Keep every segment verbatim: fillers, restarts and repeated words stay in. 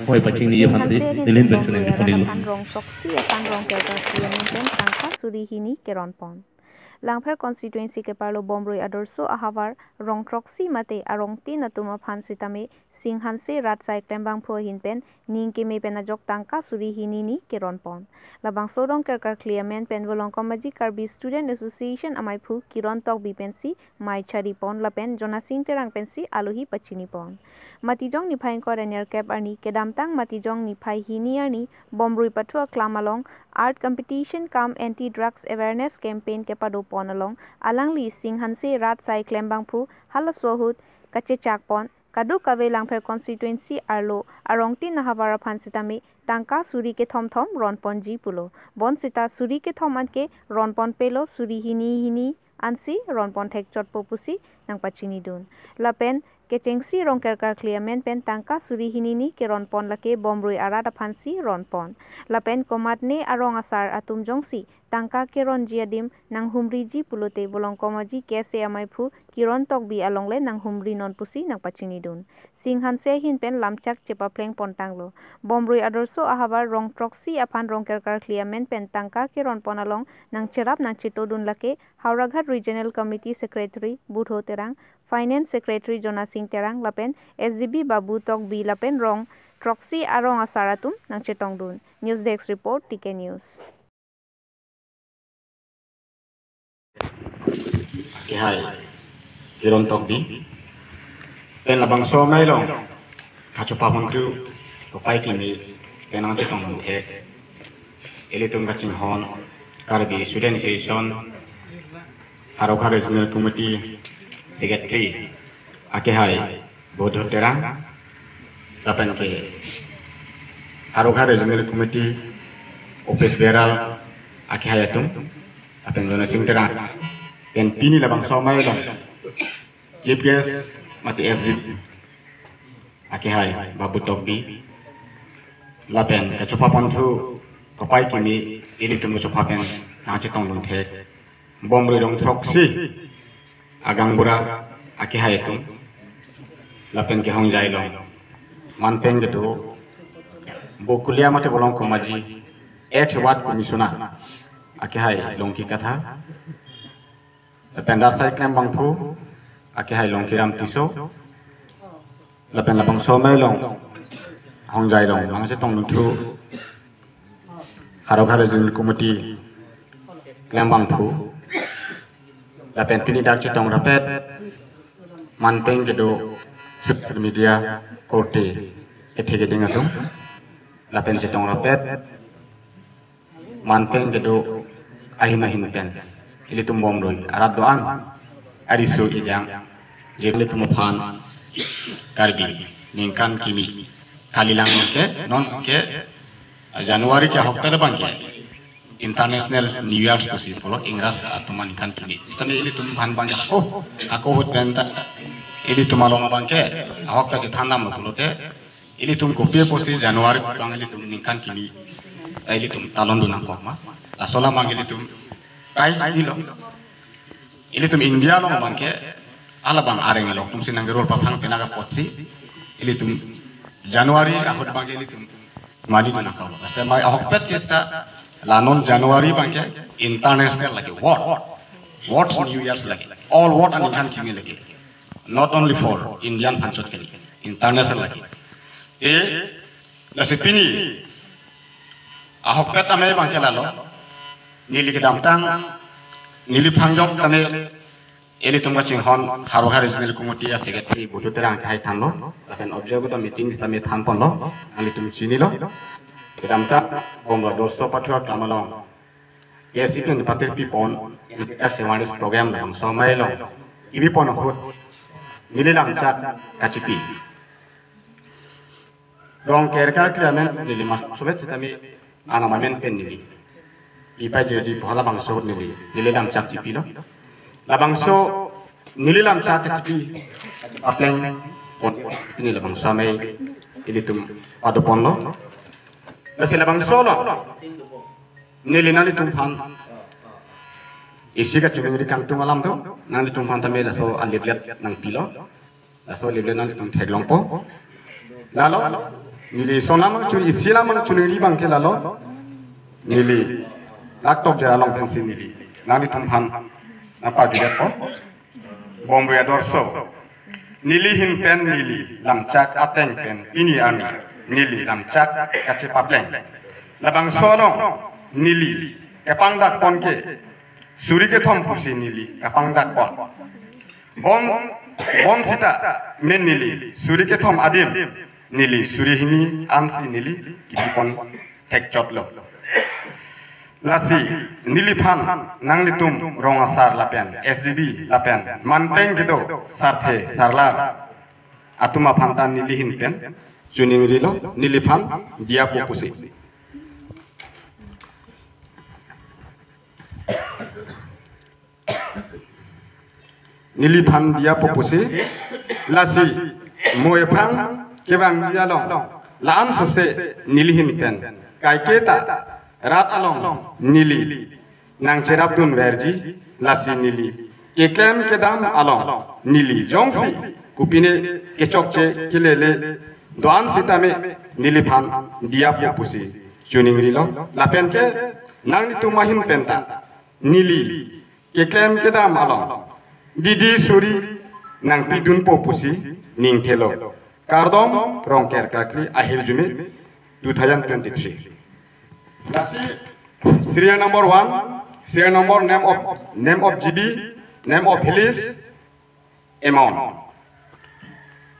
Hoi pachini aphan si, Singhanse nilin pension Bomrui arat aphan rong throksi aphan rong kerkerkli amen pen tangka suri hini keron pon. Langpher constituency keparlo Bomrui Adorsho ahavar rong throksi mate arong tin atum aphan sitame Singhanse rat sai klembangphu ahin pen ning keme pen ajok tangka suri hini ni keron pon. Labangso rong kerkerkli amen pen Volongkom Aji Karbi Student Association amaiphu Kiron Tokbi pensi mai chari pon lapen Jonasing Terang pensi alohi pachini pon. Matijong niphai ingkoi ra nerkep arni kedamtang Matijong niphai hini arni Bomrui pathu aklam along art competition cum anti drugs awareness campaign kepado pon along alangli Singhanse rat sai klembangphu halaso ahut kachechak pon kadokave Langpher constituency arlo arong tin ahavar aphan sitame tangka suri kethom thom ron ponji pulo. Bonsita suri kethom anke ron pon pelo, suri hini hini ansi ron pon thek chotpo pusi nangpachini dun. Lapen kechengsi rong kerkerkli amen pen tangka suri hini ni keron pon lake Bomrui arat aphan si ron pon. Lapen komatne arong asar atum jongsi tangka keronji adim nanghumriji pulote Volongkom Aji K S A amaiphu Kiron Tokbi alongle nanghumri non pusi nangpachini dun. Singhanse ahin pen lamchak chepapleng pon tanglo. Bomrui Adorsho ahavar rong throksi aphan rong kerkerkli amen pen tangka keron pon along nangcherap nangcheto dun lake Howraghat Regional Committee Secretary Budho Terang, Finance Secretary Jonasing Terang lapen S G B Babu Tokbi lapen rong throksi arong asar atum nangchetong dun. News Desk Report, T K News. Akehai Kiron Tokbi pen labangso amei along kachopaphon thu kopai kimi pen nangchetong dun thek. Ilitum kachinghon Karbi Student Association Howraghat Regional Committee Secretary akehai Budho Terang lapen ke Howraghat Regional Committee Office Bearer akehai atum lapen Jonasing Terang pen pini labangso amei along Chief Guest mate S G akehai Babu Tokbi lapen kachopaphon thu kopai kimi ilitum kachopaphon nangchetong dun thek. Bomrui rong throksi agaonbura akehai atum lapen ke Hongjai along manpeng kedo Bokulia mate Volongkom Aji ex ward commissioner akehai Longki Kathar lapen rat sai klembangphu akehai Longkiram Tisso lapen labangso amei along Hongjai along nangchetong dun thu Howraghat Regional Committee klembangphu lapen pini dak chetong rapet manpeng kedo social media korte kethe keding atum lapen chetong rapet manpeng kedo ahin ahin pen ilitum Bomrui arat do-an ariso ejang je ilitum aphan Karbi ningkan kimi kalilang ke non ke January ke ahokpet abang ke International New Year pusi pulo Ingras atum aningkan kimi. Sitame ilitum aphan abang ke oh ako ahut pen ta ilitum along abang ke ahok ta chethan damlo pulote ilitum kopi apotsi January abang ilitum ningkan kimi ta ilitum talon dun nangkok ma. Laso alam abang ilitum kai kimi lo. Ilitum India along abang ke halabang areng lo atumsi nangkerol paphang penang apotsi ilitum January ahut abang ke ilitum mani dun nangkok. Laso amei ahokpet ke seta la non January abang ke international lake world. World's New Year's lake. All world aningkan kimi lake. Not only for Indian aphan chot kali. International lake. Te lasi pini ahokpet amei abang ke lalo. Neli kedamtang neli phangjok tame ilitum kachinghon Howraghat Regional Committee a Secretary Budho Terang akehai thanlo. Lapen object kedo meeting sitame than ponlo. Nanglitum chinilo. Kedamtang Bomrui Adorsho pathu aklam along K S A pen patir pi pon awareness program labangso amei along kebi pon ahut neli lamchak kachipi. Rong kerkerkli amen neli mas sovet sitame anam amen pen neli ipai jeji pu halabangso ahut neli neli lamchak chipilo. Labangso neli lamchak kachipi apleng pon neli labangso amei ilitum pado ponlo. Lasi labangso along neli nanglitum aphan isi kachumingri kangtung alam do, nanglitum aphan tame laso a leaflet nangpilo. Laso leaflet nanglitum theklongpo. Lalo Neli sonam angchun, isi alam angchun neli abang ke lalo. Neli Laktok Jera along pensi neli nanglitum aphan nangpajudetpo. Bom Bria Dorso. Neli ahin pen neli lamchak ateng pen pini arni neli lamchak kachepapleng. Labangso along neli kepangdakpon ke suri kethom pusi neli kepangdakpon. Bom, bom sita men neli suri kethom adim neli suri hini ansi neli kipipon thekchotlo. Lasi neliphan nanglitum rong asar lapen S G B lapen manpeng kedo sarthe sarlar atum aphan ta neli ahin pen chiningrilo, neliphan diyapo pusi. Neliphan diyapo pusi, lasi mo ephrang kevangji along la-an sose neli ahin pen kaiketa rat along neli nangcherapdunverji, lasi neli keklem kedam along neli jongsi kopine kechokche kelele do-an sitame neliphan diyapo pusi chiningrilo. Lapen ke nanglitum ahin pen ta neli keklem kedam along didi suri nangpidunpo pusi ningthelo. Kardom, Rongker Krakri ahirjume two thousand twenty-three. Lasi serial number one, serial number, name of, name of G B, name of village, amount.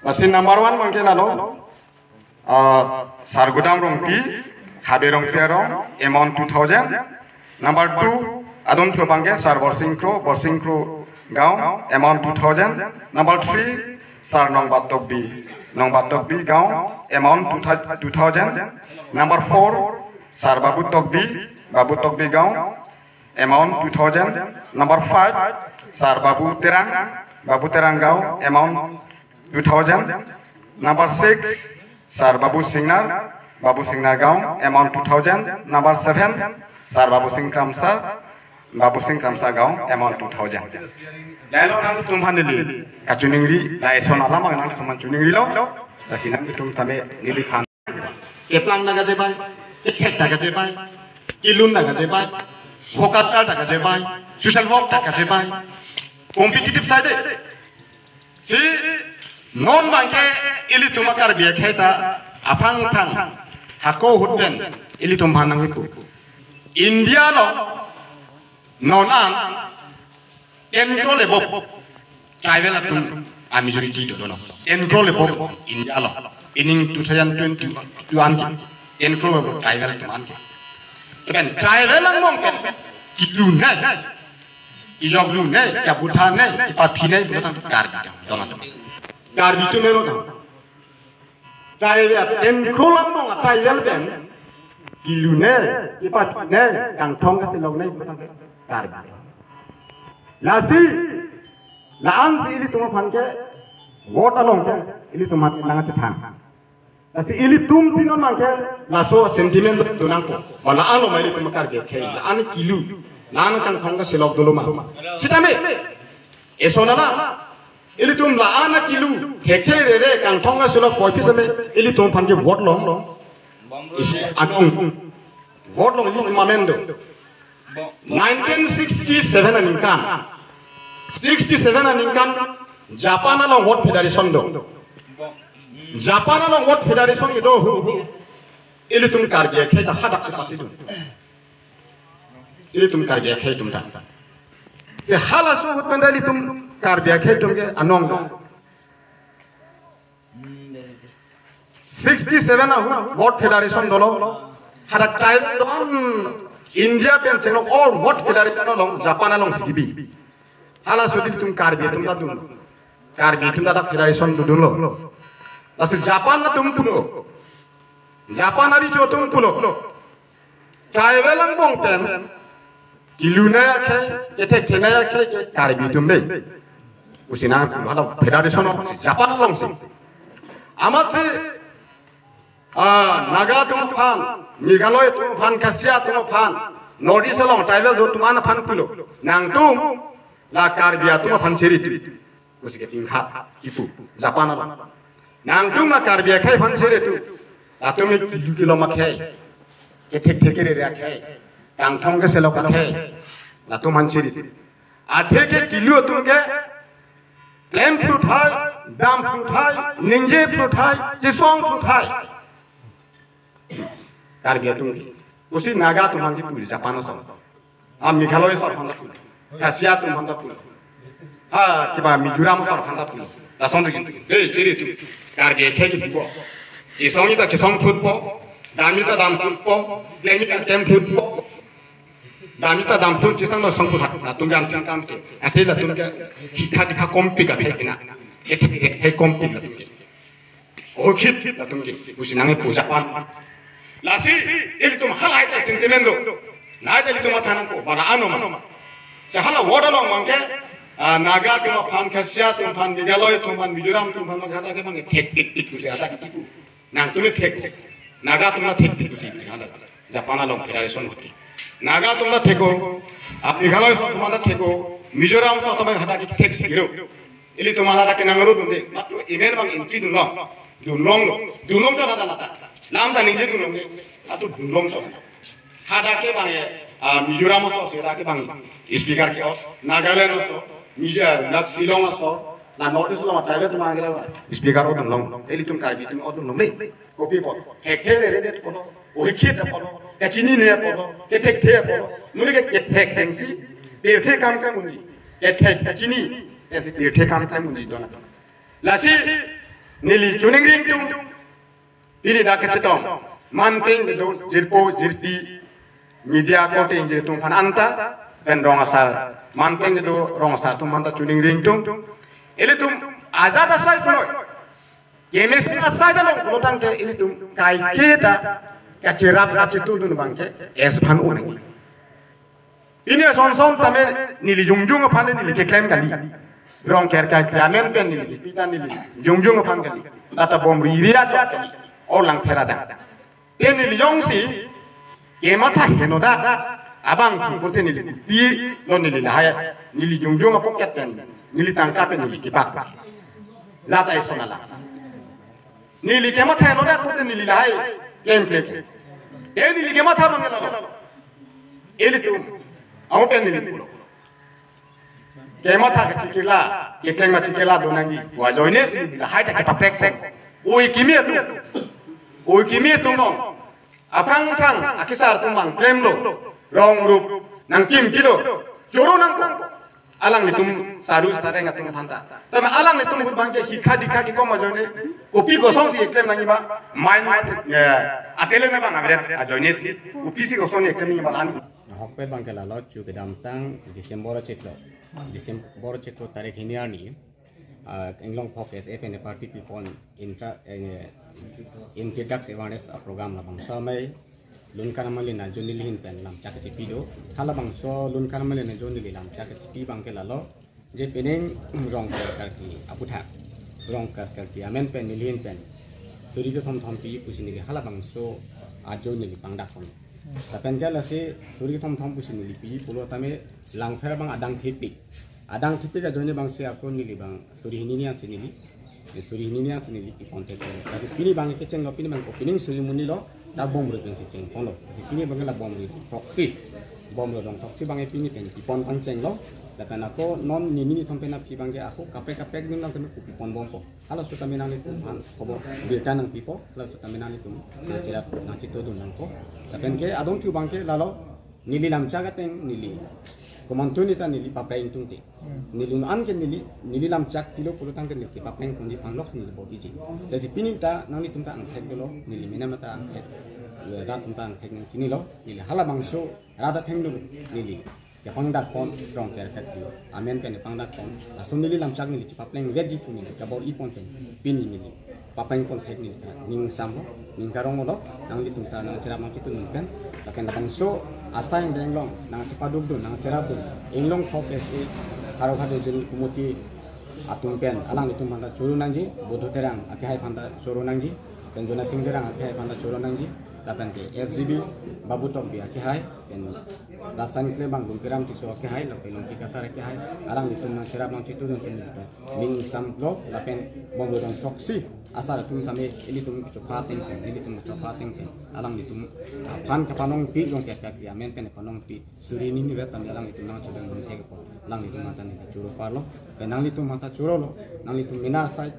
Lasi number one abang ke lalo, ah, Sargudam Rongpi, Habe Rongpi arong, amount two thousand. Number two, adon thu abang ke Sar Borsing Kro, Borsing Kro Gaon, amount two thousand. Number three, Sar Nongbat Tokbi, Nongbat Tokbi Gaon, amount two thou-, two thousand. Number four, Sar Babu Tokbi, Babu Tokbi Gaon, amount two thousand. Number five, Sar Babu Terang, Babu Terang Gaon, amount two thousand. Number six, Sar Babu Singnar, Babu Singnar Gaon, amount two thousand. Number seven, Sar Babu Sing Kramsa, Babu Sing Kramsa Gaon, amount two thousand. Lahelo nanglitum aphan neli kachiningri, lason alam abang nanglitum aphan chiningrilo. Lasi nanglitum tame neliphan keplang ta kachebai, kethek ta kachebai, kelun ta kachebai, vocational ta kachebai, social work ta kachebai, competitive side. Si non abang ke ilitum a-Karbi akhei ta aphrang aphrang hako ahut pen ilitum aphan nangkipu. India along non an ten crore above tribal atum a-majority do, do non. Ten crore above India along. Ining two thousand twenty-one ke ten crore above tribal atum an ke. Lapen tribal angbong pen kelunei, kejokdunei, kebuthanei, kepathinei pulotangte Karbi atum, do non. Karbi atum mero tang. Tribal, ten crore angbong a-tribal pen kelunei, kepathinei, kangthong kasiloknei pulotangte Karbi. Lasi, la-ansi ilitum aphan ke vote along ke ilitum aphan nangkachethan. Lasi ilitum si non abang ke laso sentiment do nangpo. Ba la-an lo ma ilitum Karbi akhei, la-an kelu, la-an kangthong kasilok dolo ma. Sitame, eson alam, ilitum la-an kelu, hekthe rere, kangthong kasilok poi pi sitame, ilitum aphan ke vote long, isi anong. Vote long ilitum amen do. Nineteen sixty-seven aningkan. Sixty-seven aningkan Japan along vote federation do. Japan along vote federation kedo ahut ilitum Karbi akhei ta hadak chepatidun. Ilitum Karbi akhei atum ta. Si halaso ahut pen ta ilitum Karbi akhei atum ke anong do. Sixty-seven ahut vote federation dolo. Hadak time don India pen chenglok all vote federation along Japan alongsi kebi. Halaso ahut ilitum Karbi atum ta dun. Karbi atum ta dak federation dodunlo. Lasi Japan atum pulo. Japan ariso atum pulo. Tribal angbong pen kelunei akhei, kethekthenei akhei ke Karbi atum dei. Pusi nangpu hala federation alongsi, Japan alongsi. Amatsi, ah, Naga atum aphan, Meghalaya atum aphan, Khasi atum aphan, North East along tribal do atum an aphan pulo. Nangtum la Karbi atum aphan cheritu. Pusi kepinghat kipu Japan along. Nangtum la Karbi akhei aphan cheritu. Latum ke kilu kelom akhei, kethek thek kerere akhei, kangthong keselok akhei, latum aphan chiri. Athe ke kilu atum ke klem phluthai, dam phluthai, ningje phluthai, chesong phluthai. Karbi atum ke. Pusi Naga atum aphan kipu, Japan ason. Ah, Meghalaya asor aphan ta pu. Khasi atum aphan ta pu. Ha, kiba Mizoram asor aphan ta pu. Lason tu ki. Hei, chiri tu. Karbi akhei kipu. Chesong ta chesong phlutpo. Dam ta dam phlutpo. Klem ta klem phlutpo. Dam ta dam phlut, chesong ta song phlut. Latum ke amchang kam ke. Athe latum ke hikha dikha kompik akhei kena. Akhei, akhei kompik latum ke. Ohikit latum ke, pusi nangkepu Japan. Lasi, ilitum halahai ta sentiment do. Lahai ta ilitum matha nangpo, bala ano ma. Sa hala word along abangke, ah, Naga atum aphan, Khasi atum aphan, Meghalaya atum aphan, Mizoram atum aphan, hadak ke abangke thekpikpik pusi hadak kipu. Nangtum ke thek. Naga atum ta thekpik pusi hadak. Japan along federation hote. Naga atum ta thek-o, ah, Meghalaya atum ta thek-o, Mizoram atum ta hadak ke thek si kiro. Ilitum hadak ke nangro dunde, matro email abang entry dunlong. Dunlonglo. Dunlong chot hadak lata. Lam ta ningje dunlongde. Atu dunlong chot hadak. Hadak ke abang, eh, ah, Mizoram aso si hadak ke abang speaker ke-ot. Nagaland aso. Mizo, dak Shillong aso. Na North East along tribal atum abang ke la speaker o dunlong. Ilitum Karbi atum o dunlongde. Kopi apot. Thekthe le redet apotlo. Ohikit apotlo. Kachinine apotlo. Kethekthe apotlo. Nuli ke kethek pensi pirthe kam kam unji. Kethek kachini pensi pirthe kam kam unji dona. Lasi neli choningri ingtung. Pini dak kachetong. Manpeng kedo jirpo jirpi media korte ingjir atum aphan anta. Pen rong asar. Manpeng kedo rong asar atum aphan ta choningri ingtung. Ilitum ajat asai punoi. Kemesen asai ta long pulo tangte ilitum kaike ta kacherap kachetudun abangke es aphan unang. Pini ason son tame neli jongjong aphan neli keklem kali. Rong kerkar kali amen pen neli pi ta neli jongjong aphan kali. Lata bom riri achot kali. Orlang phera da. Te neli jongsi kematha henodak abang purte neli pilo neli lahai, neli jongjong apocket pen neli tangka pen neli kebak. Lata eson alam. Neli kematha henodak purte neli lahai klem klem. Te neli kematha abang lalo. Ilitum. Amo pen neli pulo. Kematha kachikirla, kekleng ma chikirla do nangji. Pu ajoine si neli lahai ta kepaprek pon. Oi kimi atum. Oi kimi atum non. Aphrang aphrang akesar atum abang klemlo. Rong rup nangkim kilo. Choro nangkok. Alanglitum saru sareng atum aphan ta. Tame alanglitum ahut abangke hikha dikha kekom ajoine. Kopi kosonsi keklem nangji ma. Main ma, eh, atele na abang ajoine si. Kopisi koson keklem nangji ma lan. Ahokpet abangke lalo chu kedamtang December achiklo. December achiklo tarik hini arni, ah, Inglongpho K S A pen party pipon intra, eh, introduction awareness a program labangso amei Lunkan Amalin ajo neli ahin pen lamchak kachipi do. Halabangso Lunkan Amalin ajo neli lamchak kachipi abangke lalo. Je pining rong kerkar ke aputhak. Rong kerkar ke amen pen neli ahin pen suri kethom thom pi pusi neli halabangso ajo neli pangdak pon. Lapen ke lasi suri kethom thom pusi neli pi pulo tame langpher abang adang thepik. Adang thepik ajoine abangsi ako neli abang suri hini ni ansi neli. Suri hini ni ansi neli pi ponthek. Lasi pini abang kechenglo, pini abang ko pining suri muni lo. Dak bom rui pensi cheng ponlo. Lasi pini abang la bom rui proxy. Bom rui dong proxy abang pini pen pi pon pangchenglo. Lapen ako non nini ni thom pen aphi abangke ako kaprek kaprek dim lang kami pi pon bompo. Halaso tame nanglitum aphan khobor birta nangpipo, halaso tame nanglitum nangcherap nangchitodun nangpo. Lapen ke adon thu abangke lalo neli lamchak ateng neli komantu neta neli paprek ingtungte. Neli non ke neli, neli lamchak pilo pulo tangte neli paprek ingtungji aphan lok neli bor-iji. Lasi pini ta nanglitum ta angthek dolo, neli mena mata angthek, rat atum ta angthek nangchinilo, neli halabangso rat atheng dolo, neli kepangdak pon rong kerkar ke amen pen pangdak pon. Lason neli lamchak neli chepapleng vekji pu neli kabor-i pon pen pini neli papleng pon thek neli ning samlo, ning karong lo, nanglitum ta nangcherap nangchitun pen. Lapen labangso asai angdeng along nangchepadukdun nangcherapdun Inglongpho K S A Howraghat Regional Committee atum pen alanglitum aphan ta choro nangji, Buddho Terang akehai aphan ta choro nangji. Jona Sing Terang akehai aphan ta choro nangji, lapen ke S G B Babu Tokbi akehai, pen lason klem abang Longkiram Tisso akehai, lapen Longki Kathar akehai, alanglitum nangcherap nangchitudun pen nelitum ning ingsamlo, lapen Bomrui Rongtroksi asar atum tame ilitum kechopha ateng pen, ilitum kechopha ateng pen, alanglitum aphan kapanongpi Rongker karkli amen pen panongpi suri hini vet tame alanglitum nangchodang dun thek apot, alanglitum aphan ta neli choro parlo, pen nanglitum aphan ta chorolo, nanglitum mena asai,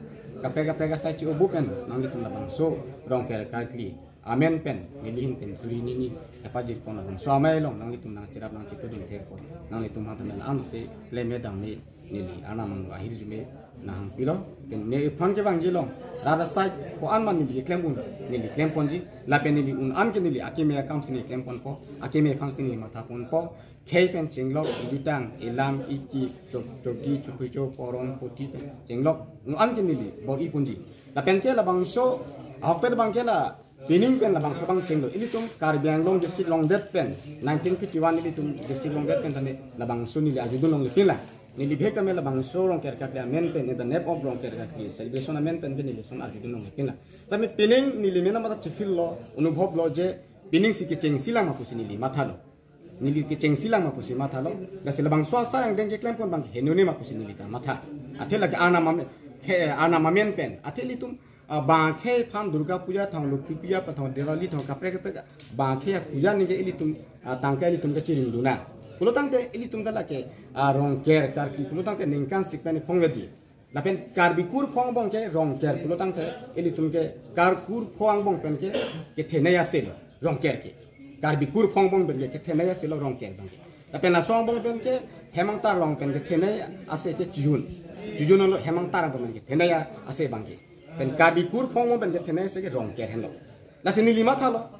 kaprek kaprek asai chi-obu pen, nanglitum labangso Rongker karkli amen pen, neli ahin pen suri hini kepajir pon labangso amei along, nanglitum nangcherap nangchitudun thek apot, nanglitum aphan ta neli ansi klem edam ni neli arnam angno ahirjume nanghangpilo, pen ne iphan kevangji along, rat asai ko-an ma neli klem un, neli klem ponji, lapen neli un an ke neli akeme akam si neli klem ponpo, akeme aphan si neli matha ponpo, khei pen chenglok, ejutang, elam, eki, chok, choki, chupui cho, porom, poti pen chenglok, un an ke neli bor-i ponji. Lapen ke labangso, ahok pen abang ke la, pining pen labangso abang chenglo. Ilitum Karbi Anglong district longdet pen, nineteen fifty-one ilitum district longdet pen tame labangso neli arjudun longle pinlang. Neli bihek tame labangso Rongker karkli amen pen, in the name of Rongker karkli celebration amen pen ke neli lason arjudun longle pinlang. Tame pining neli mena matha chifil lo, anubhob lo je, pining si kechengsi lang ma pusi neli mathalo. Neli kechengsi lang ma pusi mathalo. Lasi labangso asai angdeng keklem pon abang heno ne ma pusi neli ta matha. Athe lake arnam am-, ke arnam amen pen. Athe ilitum, ah, bang akhei aphan Durga Puja thang, Lokhi Puja pa thang, Diwali thang, kaprek kaprek bang akhei apuja ningke ilitum, ah, tangka ilitum kachiring dun nang. Pulo tangte ilitum ta lake, ah, Rongker karkli pulo tangte ningkan sik pen iphong ledi. Lapen Karbi kurphong angbong ke Rongker pulo tangte ilitum ke Kar kurphong angbong pen ke kethenei ase lo Rongker ke. Karbi kurphong angbong pen ke kethenei ase lo Rongker abang ke. Lapen laso angbong pen ke Hemangtar along pen kethenei ase ke Chojun. Chojun along Hemangtar angbong pen kethenei ase abang ke. Pen Karbi kurphong angbong pen kethenei ase ke Rongker henlo. Lasi neli mathalo.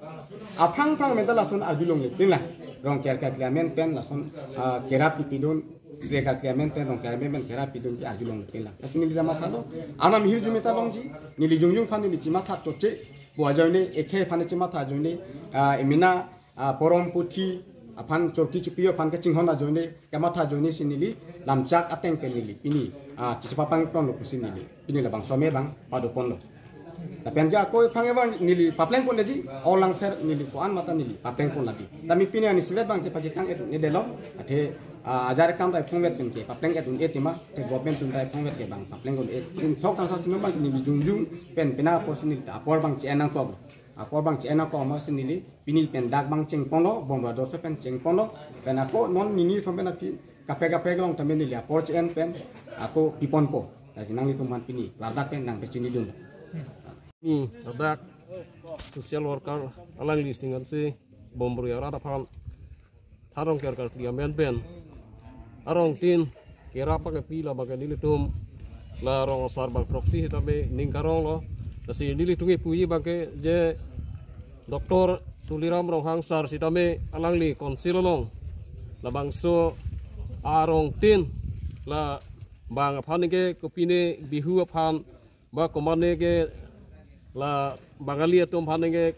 Aphrang phrang amen ta lason arjulongle pinlang. Rongker karkli amen pen lason, ah, kerap kepidun, Sri karkli amen pen, Rongker amen pen kerap pidun ke arjulongle pinlang. Lasi neli ta mathalo. Arnam ahirjume ta longji, neli jongjong aphan neli chimatha toche, pu ajoine, ekhei aphan chimatha ajoine, ah, emena, ah, porom puthi aphan, chorki chupi aphan kachinghon ajoine, kamatha ajoine si neli lamchak ateng pen neli pini, ah, chichipapang ponlo pusi neli pini labangso amei abang pado ponlo. Lapen ke ako iphan ke abang neli papleng pon legi, olang fer neli ko-an ma ta neli papleng pon legi. Tame pini ani sivet abang ke pajitang et un-edetlo, athe, ah, ajar akam ta iphong vet pen ke papleng et un-e tema, athe government atum ta iphong vet ke abang papleng un-e. Chinthok tangsa sino abang neli jongjong pen pina apor si neli ta apor abang che-en nangkok. Apor abang che-en nangkok ma si neli pini pen dak abang cheng ponlo, Bomrui Adorso pen cheng ponlo, pen ako non nini thom pen aphi kaprek kaprek along tame neli apor che-en pen ako pi ponpo. Lasi nanglitum aphan pini ladak pen nangpachinidun. Hmm, ladak social worker alangli sing ansi Bomrui arat aphan than Rongker karkli amen pen arong tin kerap pakepi la abang ke nelitum la rong asar bang throksi sitame ning karong lo. Lasi nelitum kepuji abang ke je Doctor Tuliram Ronghang sar sitame alangli council along labangso arong tin la bang aphan ke kopine Bihu aphan ba komatne ke la Bangali atum aphan ke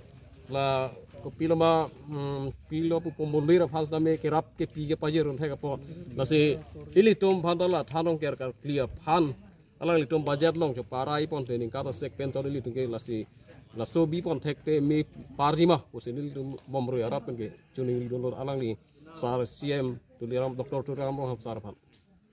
la kopilo ma, hmm, pilo pupo mondir aphan tame kerap kepi kepajir un thek apot. Lasi ilitum aphan ta la than Rongker karkli aphan alanglitum budget along cho parai pon te ningkan asek pen to ilitum ke lasi laso bi pon thekte me parji ma pusi ilitum Bomrui arat pen ke choningri dunlo alangli sar C M Tuliram, Doctor Tuliram Ronghang sar aphan.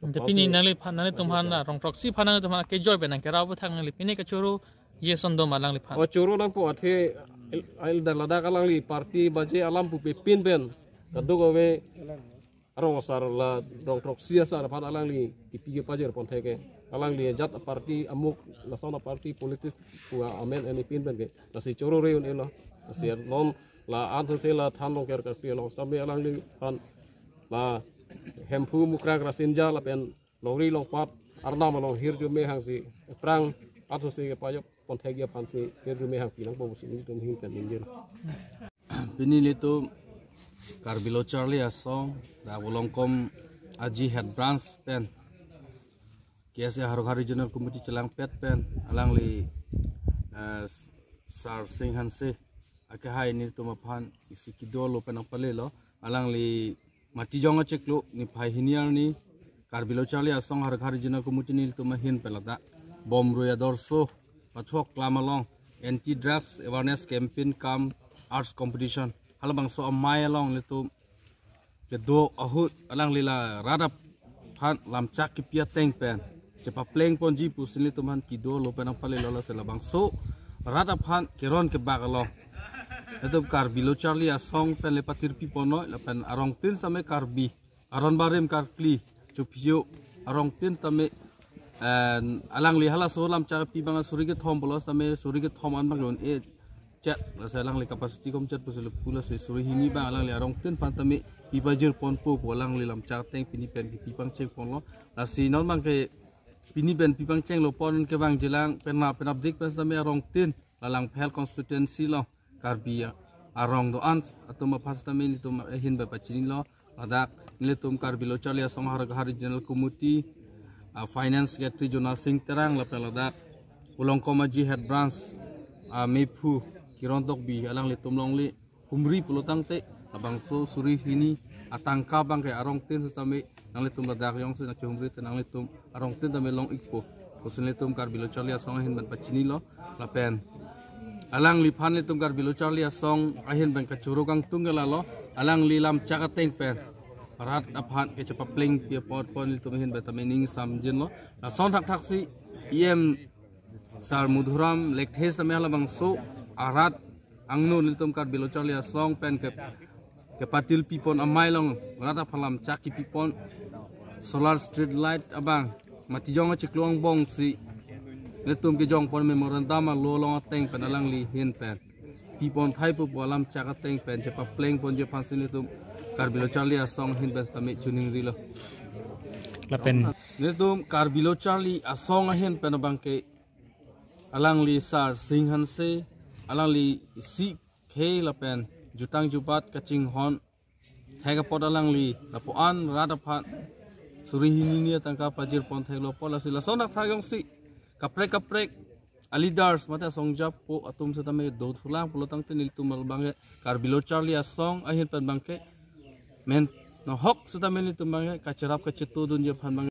Ante pini nangliphan, nanglitum aphan, rong throksi aphan nanglitum aphan kejoi pen nangkerap athak nangli pini kachoro je ason do ma alangliphan? O choro nangpo athe el, el dan ladak alangli party baje alam pupe pin pen kadokave arong asar la rong throksi asar aphan alangli kipi kepajir pon thek ke. Alangli ajat party amuk, lason party politics pu amen eni pin pen ke. Lasi choro re un-elo. Lasi non la ansose la than Rongker karkli along sitame alangliphan la Hemphu, Mukrang, Rasinja lapen Longri Longpat arnam along hirjume hangsi aphrang ansose kepajok pon thekji aphansi hirjume hangpi nangpo pusi nelitum ahin pen ningjir. Pini ilitum Karbi Lo Charli Asong, dak Volongkom Aji Head Branch pen K S A Howraghat Regional Committee chelangpet pen alangli, eh, Sar Sing Hanse akehai nelitum aphan isi kedo lapen nangpalelo, alangli Matijong achiklo niphai hini arni Karbi Lo Charli Asong Howraghat Regional Committee nelitum ahin pen ladak Bomrui Adorso pathok klam along Anti Drugs Awareness Campaign cum Arts Competition, halabangso amei along nelitum kedo ahut alangli la rat aphan lamchak kepi ateng pen chepapleng ponji pusi nelitum aphan kedolo pen nangpalelo. Lasi labangso rat aphan keron kebak along nelitum Karbi Lo Charli Asong pen le patirpi ponnoi lapen arongtin sitame Karbi aron barim karkli chuphiyo arongtin sitame, eh, alangli halaso lamchak kepi abang suri kethom pulo sitame suri kethom an abang un-e chet, lasi alangli capacity komchet pusi le pu, lasi suri hini abang alangli arongtin aphan sitame pipajir ponpo pu alangli lamchak ateng pini pen kepi pangcheng ponlo. Lasi non abangke pini pen pi pangchenglo pon kevangjilang pen na pen update pen sitame arongtin la Langpher constituency along Karbi arong do-an atum aphan sitame nelitum ahin pen pachinilo. Ladak nelitum Karbi Lo Charli Asong Har Ghar Regional Committee, ah, Finance Secretary Jona Sing Terang lapen ladak Ulong Komaji Head Branch, ah, mephu Kiron Tokbi alanglitum longle humri pulo tangte labangso suri hini atangka abangke arongtin sitame nanglitum ladak jongsi nangchehumri te nanglitum arongtin tame long-ikpo pusi nelitum Karbi Lo Charli Asong ahin pen pachinilo. Lapen alangliphan nelitum Karbi Lo Charli Asong ahin pen kachoro kangtung ke lalo, alangli lamchak ateng pen rat aphan kechepaplengpi apot pon nelitum ahin pen tame ning samjinlo. Lason thakthaksi E M Sar Madhuram Lekthe sitame halabangso arat angno nelitum Karbi Lo Charli Asong pen ke kepatirpi pon amei along rat aphan lamchak kepi pon solar street light abang mati jong achiklo angbongsi nelitum kejong pon memorandum alo along ateng pen alangli ahin pen pi pon thai pu pu alamchak ateng pen chepapleng ponji aphansi nelitum Karbi Lo Charli Asong ahin pen sitame choningrilo. Lapen nelitum Karbi Lo Charli Asong ahin pen abangke alangli Sar Sing Hanse, alangli isi khei lapen jutang jubat kachinghon thek apot alangli lapu-an rat aphan suri hini ni atangka pajir pon theklo apot, lasi lason thakthaksi kaprek kaprek a leaders mate asong japo atum sitame dothulang pulo tangte nelitum abangke Karbi Lo Charli Asong ahin pen abangke men nohok sitame nelitum abangke kacherap kachetodunji aphan abangke